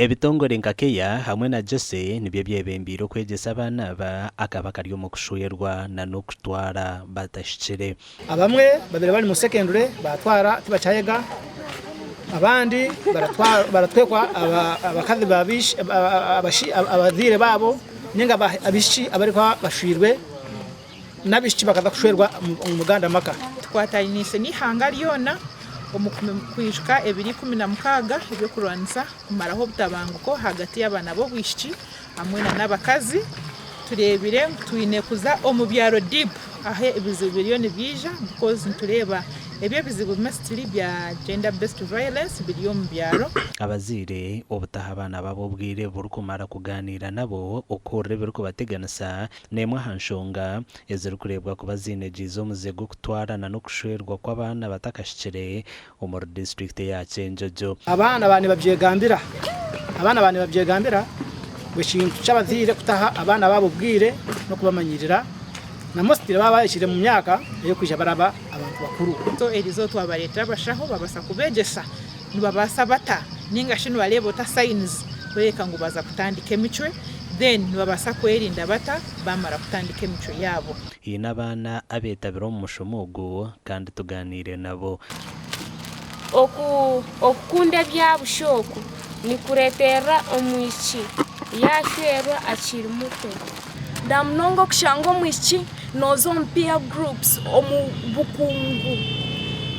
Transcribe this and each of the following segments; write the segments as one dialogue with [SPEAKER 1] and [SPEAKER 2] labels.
[SPEAKER 1] Ebitongore nka Keya hamwe na Jesse nibyo byebembeire okwegyesa abaana aba akaba kari omu kushwerwa na n'okutwara batahikire.
[SPEAKER 2] Abamwe babaire bari mu secondary batwara tibakyayega, abandi baratwekwa abakazi abazaire baabo ninga abaishiki abarikuba bashwirwe n'abaishiki bakaza kushwerwa omu gandi maka.
[SPEAKER 3] Tukwataniise n'eihanga ryona omu kwijuka ebiro 16 eby'okurwanisa kumaraho obutabanguko ahagati y'abaana b'obwishiki hamwe n'abakazi. Tureebire ngu twine kuza omu byaro deep ahu ebizibu biriyo nibiija because nitureeba ebi ebizibu mostly bya gender based violence biri omu byaro.
[SPEAKER 1] Abazaire obutaha abaana baabo obwire burikumara kugaaniira nabo okuhurira ebirikubateganisa N'emwe aha nshonga ezirikureebwa kuba ziinegyize omuze gw'okutwarana n'okushwerwa kw'abaana batakahikire omuri disiturikiti eya Kyenjojo.
[SPEAKER 2] Abaana ba nibabyegambira Abaana ba nibabyegambira ngu ekintu ky'abazaire kutaha abaana baabo obwire n'okubamanyirira na mostly baaba bahikire omu myaka ey'okwija baraba abantu bakuru.
[SPEAKER 3] So eriizooba twabareetera abashaho babaasa kubeegyesa nibabaasa bata ninga shi nibareeba ota signs kworeka ngu baaza kutandika emicwe then nibabaasa kwerinda bata baamara kutandika emicwe yaabo.
[SPEAKER 1] Haine abaana abeetabire omu mushomo ogu kandi tugaaniire nabo.
[SPEAKER 4] Oku okukunda ebya busha oku nikureeterera omwishiki yaashwerwa akiri muto.
[SPEAKER 5] Namunonga okushanga omwishiki nooza omu peer groups omu bukungu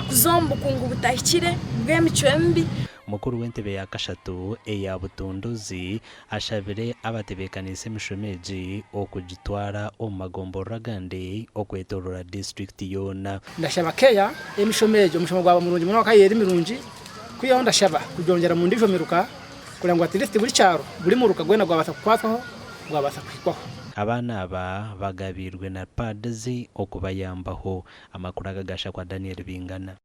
[SPEAKER 5] kuza omu bukungu butahikire bw'emicwe mibi.
[SPEAKER 1] Mukuru w'entebe ya kashatu eya Butunduzi ashabire abatebeekaniise emishomo egi okugitwara omu magomborora agandi okwetoorora disiturikiti yoona.
[SPEAKER 2] Ndashaba keya y'emishomo egyo, omushomo gwaba murungi munonga kandi eri mirungi, kwihaho ndashaba kugyongyera mu ndiijo miruka kureba ngu at least buri kyaro, buri muruka gwena gwabaasa kukwatwaho, gwabaasa kuhikwaho.
[SPEAKER 1] Abaana aba bagabiirwe na pads okubayambaho. Amakuru aga gashakwa Daniel Bingana.